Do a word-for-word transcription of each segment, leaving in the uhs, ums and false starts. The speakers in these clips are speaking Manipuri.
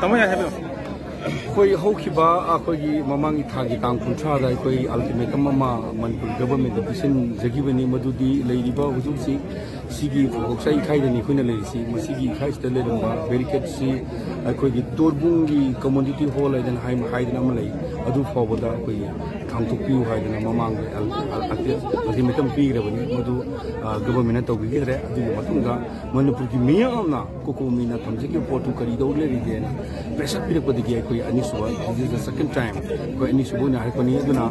ꯇꯥꯃꯣ ꯌꯥꯏ ꯍꯥꯏꯕꯤꯌꯨ꯫ ꯑꯩꯈꯣꯏ ꯍꯧꯈꯤꯕ ꯑꯩꯈꯣꯏꯒꯤ ꯃꯃꯥꯡꯒꯤ ꯊꯥꯒꯤ ꯇꯥꯡ ꯀꯨꯟꯊ꯭ꯔꯥꯗ ꯑꯩꯈꯣꯏ ꯑꯜꯇꯤꯃꯦꯇꯝ ꯑꯃ ꯃꯅꯤꯄꯨꯔ ꯒꯚꯔꯟꯃꯦꯟꯗ ꯄꯤꯁꯤꯟꯖꯈꯤꯕꯅꯤ꯫ ꯃꯗꯨꯗꯤ ꯂꯩꯔꯤꯕ ꯍꯧꯖꯤꯛ ꯍꯧꯖꯤꯛ ꯁꯤꯒꯤ ꯐꯧꯗꯣꯛꯆ ꯏꯈꯥꯏꯗꯅꯤ ꯑꯩꯈꯣꯏꯅ ꯂꯩꯔꯤꯁꯤ꯫ ꯃꯁꯤꯒꯤ ꯏꯈꯥꯏꯁꯤꯗ ꯂꯩꯔꯝꯕ ꯕꯦꯔꯤꯀꯦꯠꯁꯤ ꯑꯩꯈꯣꯏꯒꯤ ꯇꯣꯔꯕꯨꯡꯒꯤ ꯀꯝꯃꯨꯅꯤꯇꯤ ꯍꯣꯜ ꯍꯥꯏꯗꯅ ꯍꯥꯏ-, ꯍꯥꯏꯗꯅ ꯑꯃ ꯂꯩ, ꯑꯗꯨ ꯐꯥꯎꯕꯗ ꯑꯩꯈꯣꯏꯒꯤ ꯊꯥꯡꯗꯣꯛꯄꯤꯌꯨ ꯍꯥꯏꯗꯅ ꯃꯃꯥꯡꯗ ꯑꯜ-, ꯑꯜ-, ꯑꯜꯇꯤꯃꯦꯇꯝ ꯄꯤꯈ꯭ꯔꯕꯅꯤ꯫ ꯃꯗꯨ, ꯑ, ꯒꯚꯔꯟꯃꯦꯟꯅ ꯇꯧꯕꯤꯈꯤꯗ꯭ꯔꯦ꯫ ꯑꯗꯨꯒꯤ ꯃꯇꯨꯡꯗ ꯃꯅꯤꯄꯨꯔꯒꯤ ꯃꯤꯌꯥꯝꯅ ꯀꯣꯀꯣꯃꯤꯅ ꯊꯝꯖꯈꯤꯕ ꯄꯣꯠꯇꯨ ꯀꯔꯤ ꯇꯧ ꯂꯩꯔꯤꯒꯦꯅ ꯄ꯭ꯔꯦꯁꯔ ꯄꯤꯔꯛꯄꯗꯒꯤ ꯑꯩꯈꯣꯏ ꯑꯅꯤꯁꯨꯕ, this is the second time, ꯑꯩꯈꯣꯏ ꯑꯅꯤꯁꯨꯕ ꯑꯣꯏꯅ ꯍꯥꯏꯔꯛꯄꯅꯤ꯫ ꯑꯗꯨꯅ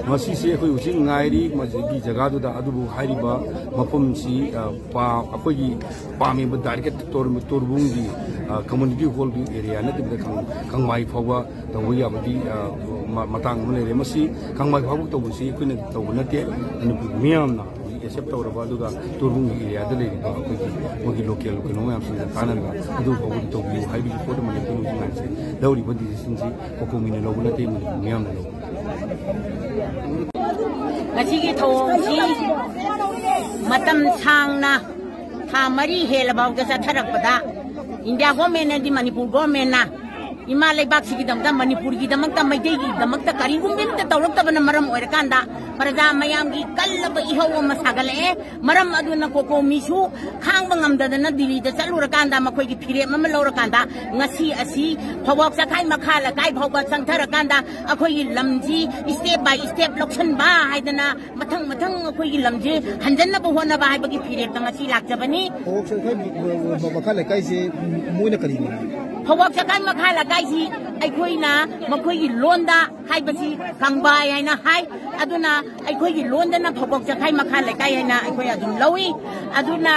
ꯃꯁꯤꯁꯦ ꯑꯩꯈꯣꯏ ꯍꯧꯖꯤꯛ ꯉꯥꯏꯔꯤ ꯃꯁꯤꯒꯤ ꯖꯒꯥꯗꯨꯗ꯫ ꯑꯗꯨꯕꯨ ꯍꯥꯏꯔꯤꯕ ꯃꯐꯝꯁꯤ, ꯑ, ꯄꯥ-, ꯑꯩꯈꯣꯏꯒꯤ ꯄꯥꯝꯃꯤꯕ ꯗꯥꯏꯔꯦꯛ ꯇꯣꯔ-, ꯇꯣꯔꯕꯨꯡꯒꯤ, ꯑ, ꯀꯝꯃꯨꯅꯤꯇꯤ ꯍꯣꯜꯒꯤ ꯑꯦꯔꯤꯌꯥ ꯅꯠꯇꯕꯤꯗ ꯀꯪ-, ꯀꯪꯃꯥꯏ ꯐꯥꯎꯕ ꯇꯧꯕ ꯌꯥꯕꯒꯤ, ꯑ, ꯃ-, ꯃꯇꯥꯡ ꯑꯃ ꯂꯩꯔꯦ꯫ ꯃꯁꯤ ꯀꯪꯃꯥꯏ ꯐꯥꯎꯕ ꯇꯧꯕꯁꯤ ꯑꯩꯈꯣꯏꯅ ꯇꯧꯕ ꯅꯠꯇꯦ, ꯃꯅꯤꯄꯨꯔ ꯃꯤꯌꯥꯝꯅ ꯍꯧꯖꯤꯛ ꯑꯦꯛꯁꯦꯞ ꯇꯧꯔꯕ, ꯑꯗꯨꯒ ꯇꯣꯔꯕꯨꯡꯒꯤ ꯑꯦꯔꯤꯌꯥꯗ ꯂꯩꯔꯤꯕ ꯑꯩꯈꯣꯏꯒꯤ ꯃꯣꯏꯒꯤ ꯂꯣꯀꯦꯜ ꯀꯩꯅꯣ ꯃꯌꯥꯝꯁꯤꯡꯒ ꯇꯥꯟꯅꯔꯒ ꯑꯗꯨ ꯐꯥꯎꯕꯗꯤ ꯇꯧꯕꯤꯌꯨ ꯍꯥꯏꯕꯒꯤ ꯄꯣꯠ ꯑꯃꯅꯤ꯫ ꯑꯩꯈꯣꯏꯅ ꯍꯧꯖꯤꯛ ꯉꯥꯏꯔꯤꯁꯦ꯫ ꯂꯧꯔꯤꯕ ꯗꯤꯁꯤꯖꯟꯁꯤ ꯀꯣꯀꯣꯃꯤꯅ ꯂꯧꯕ ꯅꯠꯇꯦ, ꯃꯅꯤꯄꯨꯔ ꯃꯤꯌꯥꯝꯅ ꯂꯧꯕ꯫ ꯉꯁꯤꯒꯤ ꯊꯧꯑꯣꯡꯁꯤ ꯃꯇꯝ ꯁꯥꯡꯅ, ꯊꯥ ꯃꯔꯤ ꯍꯦꯜꯂꯐꯥꯎꯗ ꯆꯠꯊꯔꯛꯄꯗ, ꯏꯟꯗꯤꯌꯥ ꯒꯣꯔꯃꯦꯟꯅꯗꯤ, ꯃꯅꯤꯄꯨꯔ ꯒꯣꯔꯃꯦꯟꯅ ꯏꯃꯥ ꯂꯩꯕꯥꯛꯁꯤꯒꯤꯗꯃꯛꯇ, ꯃꯅꯤꯄꯨꯔꯒꯤꯗꯃꯛꯇ, ꯃꯩꯇꯩꯒꯤꯗꯃꯛꯇ ꯀꯔꯤꯒꯨꯝꯕ ꯑꯃꯠꯇ ꯇꯧꯔꯛꯇꯕꯅ ꯃꯔꯝ ꯑꯣꯏꯔꯀꯥꯟꯗ ꯄ꯭ꯔꯖꯥ ꯃꯌꯥꯝꯒꯤ ꯀꯜꯂꯕ ꯏꯍꯧ ꯑꯃ ꯁꯥꯒꯠꯂꯛꯑꯦ꯫ ꯃꯔꯝ ꯑꯗꯨꯅ ꯀꯣꯀꯣꯃꯤꯁꯨ ꯈꯥꯡꯕ ꯉꯝꯗꯗꯅ ꯗꯤꯜꯂꯤꯗ ꯆꯠꯂꯨꯔꯀꯥꯟꯗ ꯃꯈꯣꯏꯒꯤ ꯐꯤꯔꯦꯞ ꯑꯃ ꯂꯧꯔꯀꯥꯟꯗ ꯉꯁꯤ ꯑꯁꯤ ꯐꯧꯕꯥꯛ ꯆꯈꯥꯏ ꯃꯈꯥ ꯂꯩꯀꯥꯏ ꯐꯥꯎꯕ ꯆꯪꯊꯔꯀꯥꯟꯗ ꯑꯩꯈꯣꯏꯒꯤ ꯂꯝꯁꯤ step by step ꯂꯧꯁꯟꯕ ꯍꯥꯏꯗꯅ ꯃꯊꯪ ꯃꯊꯪ ꯑꯩꯈꯣꯏꯒꯤ ꯂꯝꯁꯦ ꯍꯟꯖꯟꯅꯕ ꯍꯣꯠꯅꯕ ꯍꯥꯏꯕꯒꯤ ꯐꯤꯔꯦꯞꯇ ꯉꯁꯤ ꯂꯥꯛꯆꯕꯅꯤ꯫ ꯐꯧꯕꯥꯛ ꯆꯈꯥꯏ ꯃꯈꯥ ꯂꯩꯀꯥꯏꯁꯦ ꯃꯣꯏꯅ ꯀꯔꯤꯅꯣ? ꯐꯧꯕꯥꯛ ꯆꯈꯥꯏ ꯃꯈꯥ ꯂꯩꯀꯥꯏꯁꯤ ꯑꯩꯈꯣꯏꯅ ꯃꯈꯣꯏꯒꯤ ꯂꯣꯟꯗ ꯍꯥꯏꯕꯁꯤ ꯀꯪꯕꯥꯏ ꯍꯥꯏꯅ ꯍꯥꯏ꯫ ꯑꯗꯨꯅ ꯑꯩꯈꯣꯏꯒꯤ ꯂꯣꯟꯗꯅ ꯐꯧꯕꯥꯛ ꯆꯈꯥꯏ ꯃꯈꯥ ꯂꯩꯀꯥꯏ ꯍꯥꯏꯅ ꯑꯩꯈꯣꯏ ꯑꯗꯨꯝ ꯂꯧꯏ꯫ ꯑꯗꯨꯅ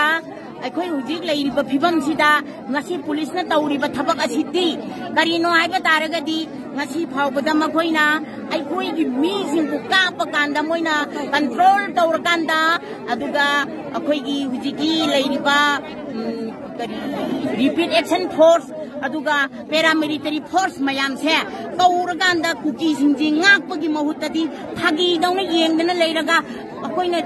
ꯑꯩꯈꯣꯏ ꯍꯧꯖꯤꯛ ꯂꯩꯔꯤꯕ ꯐꯤꯕꯝꯁꯤꯗ ꯉꯁꯤ ꯄꯨꯂꯤꯁꯅ ꯇꯧꯔꯤꯕ ꯊꯕꯛ ꯑꯁꯤꯗꯤ ꯀꯔꯤꯅꯣ ꯍꯥꯏꯕ ꯇꯥꯔꯒꯗꯤ, ꯉꯁꯤ ꯐꯥꯎꯕꯗ ꯃꯈꯣꯏꯅ ꯑꯩꯈꯣꯏꯒꯤ ꯃꯤꯁꯤꯡꯕꯨ ꯀꯥꯞꯄ ꯀꯥꯟꯗ, ꯃꯣꯏꯅ control ꯇꯧꯔꯀꯥꯟꯗ, ꯑꯗꯨꯒ ꯑꯩꯈꯣꯏꯒꯤ ꯍꯧꯖꯤꯛꯀꯤ ꯂꯩꯔꯤꯕ, ꯎꯝ, ꯀꯔꯤ, rapid action force, ꯑꯗꯨꯒ paramilitary force ꯃꯌꯥꯝꯁꯦ ꯀꯧꯔꯀꯥꯟꯗ ꯀꯨꯀꯤꯁꯤꯡꯁꯤ ꯉꯥꯛꯄꯒꯤ ꯃꯍꯨꯠꯇꯗꯤ ꯐꯥꯒꯤꯗꯧꯅ ꯌꯦꯡꯗꯅ ꯂꯩꯔꯒ, ꯑꯩꯈꯣꯏꯅ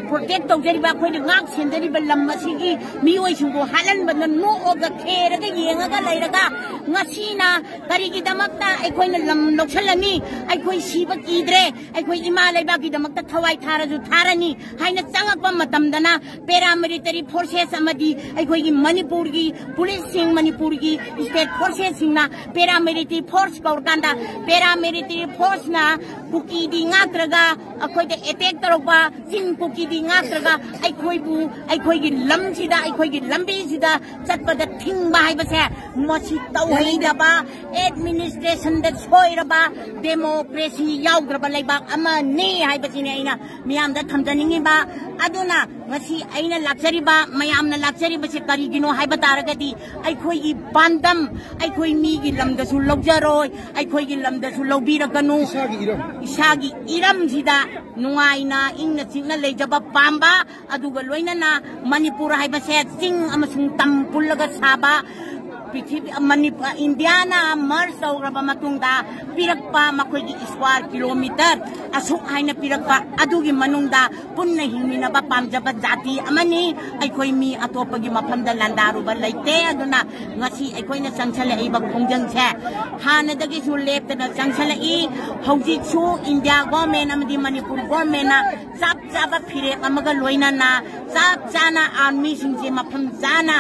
protect ꯇꯧꯖꯔꯤꯕ, ꯑꯩꯈꯣꯏꯅ ꯉꯥꯛ ꯁꯦꯟꯖꯔꯤꯕ ꯂꯝ ꯑꯁꯤꯒꯤ ꯃꯤꯑꯣꯏꯁꯤꯡꯕꯨ ꯍꯥꯠꯍꯟꯕꯗ ꯅꯣꯛꯑꯒ ꯈꯦꯔꯒ ꯌꯦꯡꯉꯒ ꯂꯩꯔꯒ, ꯉꯁꯤꯅ ꯀꯔꯤꯒꯤꯗꯃꯛꯇ ꯑꯩꯈꯣꯏꯅ ꯂꯝ ꯂꯧꯁꯤꯜꯂꯅꯤ? ꯑꯩꯈꯣꯏ ꯁꯤꯕ ꯀꯤꯗ꯭ꯔꯦ, ꯑꯩꯈꯣꯏ ꯏꯃꯥ ꯂꯩꯕꯥꯛꯀꯤꯗꯃꯛꯇ ꯊꯋꯥꯏ ꯊꯥꯔꯁꯨ ꯊꯥꯔꯅꯤ ꯍꯥꯏꯅ ꯆꯪꯉꯛꯄ ꯃꯇꯝꯗꯅ, paramilitary forces ꯑꯃꯗꯤ ꯑꯩꯈꯣꯏꯒꯤ ꯃꯅꯤꯄꯨꯔꯒꯤ ꯄꯨꯂꯤꯁꯁꯤꯡ, ꯃꯅꯤꯄꯨꯔꯒꯤ state forcesꯁꯤꯡꯅ paramilitary force ꯀꯧꯔꯀꯥꯟꯗ, paramilitary forceꯅ ꯀꯨꯀꯤꯗꯤ ꯉꯥꯛꯇ꯭ꯔꯒ ꯑꯩꯈꯣꯏꯗ attack ꯇꯧꯔꯛꯄ, ꯆꯤꯡ ꯀꯨꯀꯤꯗꯤ ꯉꯥꯛꯇ꯭ꯔꯒ ꯑꯩꯈꯣꯏꯕꯨ, ꯑꯩꯈꯣꯏꯒꯤ ꯂꯝꯁꯤꯗ, ꯑꯩꯈꯣꯏꯒꯤ ꯂꯝꯕꯤꯁꯤꯗ ꯆꯠꯄꯗ ꯊꯤꯡꯕ ꯍꯥꯏꯕꯁꯦ, ꯃꯁꯤ ꯇꯧꯍꯩꯗꯕ, administrationꯗ ꯁꯣꯏꯔꯕ, democracy ꯌꯥꯎꯗ꯭ꯔꯕ ꯂꯩꯕꯥꯛ ꯑꯃꯅꯤ ꯍꯥꯏꯕꯁꯤꯅꯤ ꯑꯩꯅ ꯃꯤꯌꯥꯝꯗ ꯊꯝꯖꯅꯤꯡꯉꯤꯕ꯫ ꯑꯗꯨꯅ ꯉꯁꯤ ꯑꯩꯅ ꯂꯥꯛꯆꯔꯤꯕ, ꯃꯌꯥꯝꯅ ꯂꯥꯛꯆꯔꯤꯕꯁꯦ ꯀꯔꯤꯒꯤꯅꯣ ꯍꯥꯏꯕ ꯇꯥꯔꯒꯗꯤ, ꯑꯩꯈꯣꯏꯒꯤ ꯄꯥꯟꯗꯝ, ꯑꯩꯈꯣꯏ ꯃꯤꯒꯤ ꯂꯝꯗꯁꯨ ꯂꯧꯖꯔꯣꯏ, ꯑꯩꯈꯣꯏꯒꯤ ꯂꯝꯗꯁꯨ ꯂꯧꯕꯤꯔꯛꯀꯅꯨ꯫ ꯏꯁꯥꯒꯤ ꯏꯔꯝ꯫ ꯏꯁꯥꯒꯤ ꯏꯔꯝꯁꯤꯗ ꯅꯨꯡꯉꯥꯏꯅ ꯏꯪꯅ ꯆꯤꯛꯅ ꯂꯩꯖꯕ ꯄꯥꯝꯕ, ꯑꯗꯨꯒ ꯂꯣꯏꯅꯅ ꯃꯅꯤꯄꯨꯔ ꯍꯥꯏꯕꯁꯦ ꯆꯤꯡ ꯑꯃꯁꯨꯡ ꯇꯝ ꯄꯨꯜꯂꯒ ꯁꯥꯕ, ꯄ꯭ꯔꯤꯊꯤꯕꯤ, ꯃꯅꯤꯄꯨꯔ, ꯏꯟꯗꯤꯌꯥꯅ ꯃꯔꯖ ꯇꯧꯈ꯭ꯔꯕ ꯃꯇꯨꯡꯗ ꯄꯤꯔꯛꯄ ꯃꯈꯣꯏꯒꯤ ꯁ꯭ꯀ꯭ꯋꯥꯔ ꯀꯤꯂꯣꯃꯤꯇꯔ ꯑꯁꯨꯛ ꯍꯥꯏꯅ ꯄꯤꯔꯛꯄ ꯑꯗꯨꯒꯤ ꯃꯅꯨꯡꯗ ꯄꯨꯟꯅ ꯍꯤꯡꯃꯤꯟꯅꯕ ꯄꯥꯝꯖꯕ ꯖꯥꯇꯤ ꯑꯃꯅꯤ꯫ ꯑꯩꯈꯣꯏ ꯃꯤ ꯑꯇꯣꯞꯄꯒꯤ ꯃꯐꯝꯗ ꯂꯥꯟꯗꯥꯔꯨꯕ ꯂꯩꯇꯦ꯫ ꯑꯗꯨꯅ ꯉꯁꯤ ꯑꯩꯈꯣꯏꯅ ꯆꯪꯁꯤꯜꯂꯛꯏꯕ ꯈꯣꯡꯖꯪꯁꯦ ꯍꯥꯟꯅꯗꯒꯤꯁꯨ ꯂꯦꯞꯇꯅ ꯆꯪꯁꯤꯜꯂꯛꯏ꯫ ꯍꯧꯖꯤꯛꯁꯨ ꯏꯟꯗꯤꯌꯥ ꯒꯣꯔꯃꯦꯟ ꯑꯃꯗꯤ ꯃꯅꯤꯄꯨꯔ ꯒꯣꯔꯃꯦꯟꯅ ꯆꯞ ꯆꯥꯕ ꯐꯤꯔꯦꯞ ꯑꯃꯒ ꯂꯣꯏꯅꯅ ꯆꯞ ꯆꯥꯅ ꯑꯥꯔꯃꯤꯁꯤꯡꯁꯦ ꯃꯐꯝ ꯆꯥꯅ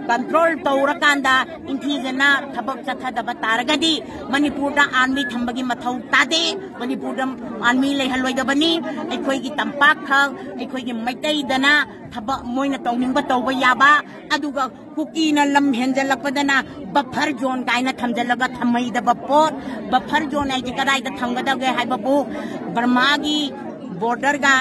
ꯀꯟꯇ꯭ꯔꯣꯜ ꯇꯧꯔꯀꯥꯟꯗ ꯅꯤꯡꯊꯤꯖꯅ ꯊꯕꯛ ꯆꯠꯊꯗꯕ ꯇꯥꯔꯒꯗꯤ ꯃꯅꯤꯄꯨꯔꯗ ꯑꯥꯔꯃꯤ ꯊꯝꯕꯒꯤ ꯃꯊꯧ ꯇꯥꯗꯦ꯫ ꯃꯅꯤꯄꯨꯔꯗ ꯑꯥꯔꯃꯤ ꯂꯩꯍꯜꯂꯣꯏꯗꯕꯅꯤ꯫ ꯑꯩꯈꯣꯏꯒꯤ ꯇꯝꯄꯥꯛꯈꯛ, ꯑꯩꯈꯣꯏꯒꯤ ꯃꯩꯇꯩꯗꯅ ꯊꯕꯛ ꯃꯣꯏꯅ ꯇꯧꯅꯤꯡꯕ ꯇꯧꯕ ꯌꯥꯕ, ꯑꯗꯨꯒ ꯀꯨꯀꯤꯅ ꯂꯝ ꯍꯦꯟꯖꯜꯂꯛꯄꯗꯅ ꯕꯐꯔ ꯖꯣꯟ ꯀꯥꯏꯅ ꯊꯝꯖꯜꯂꯒ ꯊꯝꯍꯩꯗꯕ ꯄꯣꯠ꯫ ꯕꯐꯔ ꯖꯣꯟ ꯍꯥꯏꯁꯦ ꯀꯗꯥꯏꯗ ꯊꯝꯒꯗꯒꯦ ꯍꯥꯏꯕꯕꯨ ꯕꯔꯃꯥꯒꯤ ꯕꯣꯔꯗꯔꯒ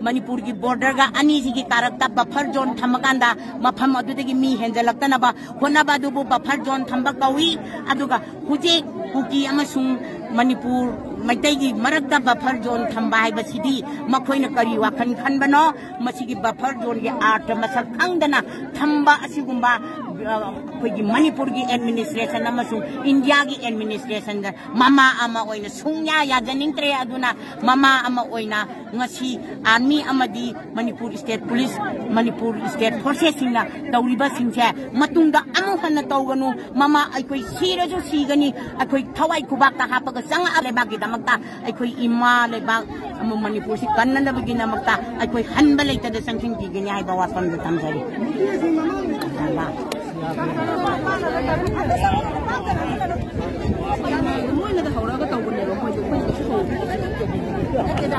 ꯃꯅꯤꯄꯨꯔꯒꯤ ꯕꯣꯔꯗꯔꯒ ꯑꯅꯤꯁꯤꯒꯤ ꯀꯥꯔꯛꯇ ꯕꯐꯔ ꯖꯣꯟ ꯊꯝꯃꯀꯥꯟꯗ ꯃꯐꯝ ꯑꯗꯨꯗꯒꯤ ꯃꯤ ꯍꯦꯟꯖꯜꯂꯛꯇꯅꯕ ꯍꯣꯠꯅꯕ ꯑꯗꯨꯕꯨ ꯕꯐꯔ ꯖꯣꯟ ꯊꯝꯕ ꯀꯧꯏ꯫ ꯑꯗꯨꯒ ꯍꯧꯖꯤꯛ ꯀꯨꯀꯤ ꯑꯃꯁꯨꯡ ꯃꯅꯤꯄꯨꯔ ꯃꯩꯇꯩꯒꯤ ꯃꯔꯛꯇ ꯕꯐꯔ ꯖꯣꯟ ꯊꯝꯕ ꯍꯥꯏꯕꯁꯤꯗꯤ ꯃꯈꯣꯏꯅ ꯀꯔꯤ ꯋꯥꯈꯜ ꯈꯟꯕꯅꯣ? ꯃꯁꯤꯒꯤ ꯕꯐꯔ ꯖꯣꯟꯒꯤ ꯑꯥꯔꯊ ꯃꯁꯛ ꯈꯪꯗꯅ ꯊꯝꯕ ꯑꯁꯤꯒꯨꯝꯕ, ꯑ, ꯑꯩꯈꯣꯏꯒꯤ ꯃꯅꯤꯄꯨꯔꯒꯤ ꯑꯦꯗꯃꯤꯅꯤꯁꯇ꯭ꯔꯦꯁꯟ ꯑꯃꯁꯨꯡ ꯏꯟꯗꯤꯌꯥꯒꯤ ꯑꯦꯗꯃꯤꯅꯤꯁꯇ꯭ꯔꯦꯁꯟꯗ ꯃꯃꯥ ꯑꯃ ꯑꯣꯏꯅ ꯁꯨꯡꯌꯥ ꯌꯥꯖꯅꯤꯡꯗ꯭ꯔꯦ꯫ ꯑꯗꯨꯅ ꯃꯃꯥ ꯑꯃ ꯑꯣꯏꯅ ꯉꯁꯤ ꯑꯥꯔꯃꯤ ꯑꯃꯗꯤ Manipur state police, Manipur state ꯐꯣꯔꯁꯦꯁꯁꯤꯡꯅ ꯇꯧꯔꯤꯕꯁꯤꯡꯁꯦ ꯃꯇꯨꯡꯗ ꯑꯃꯨꯛ ꯍꯟꯅ ꯇꯧꯒꯅꯨ꯫ ꯃꯃꯥ, ꯑꯩꯈꯣꯏ ꯁꯤꯔꯁꯨ ꯁꯤꯒꯅꯤ, ꯑꯩꯈꯣꯏ ꯊꯋꯥꯏ ꯈꯨꯕꯥꯛꯇ ꯍꯥꯞꯄꯒ ꯆꯪꯉꯛꯑ ꯂꯩꯕꯥꯛꯀꯤꯗꯃꯛꯇ, ꯑꯩꯈꯣꯏ ꯏꯃꯥ ꯂꯩꯕꯥꯛ ꯑꯃ ꯃꯅꯤꯄꯨꯔꯁꯤ ꯀꯟꯅꯅꯕꯒꯤꯗꯃꯛꯇ ꯑꯩꯈꯣꯏ ꯍꯟꯕ ꯂꯩꯇꯗ ꯆꯪꯁꯤꯟꯈꯤꯒꯅꯤ ꯍꯥꯏꯕ ꯋꯥꯐꯝꯗ ꯊꯝꯖꯔꯤ꯫ ꯃꯣꯏꯅꯗ ꯍꯧꯔꯒ ꯇꯧꯕꯅꯦꯕ, ꯃꯣꯏꯗꯤ ꯑꯩꯈꯣꯏꯅ ꯀꯩꯁꯨ ꯇꯧꯕ ꯅꯠꯇꯦꯗ꯫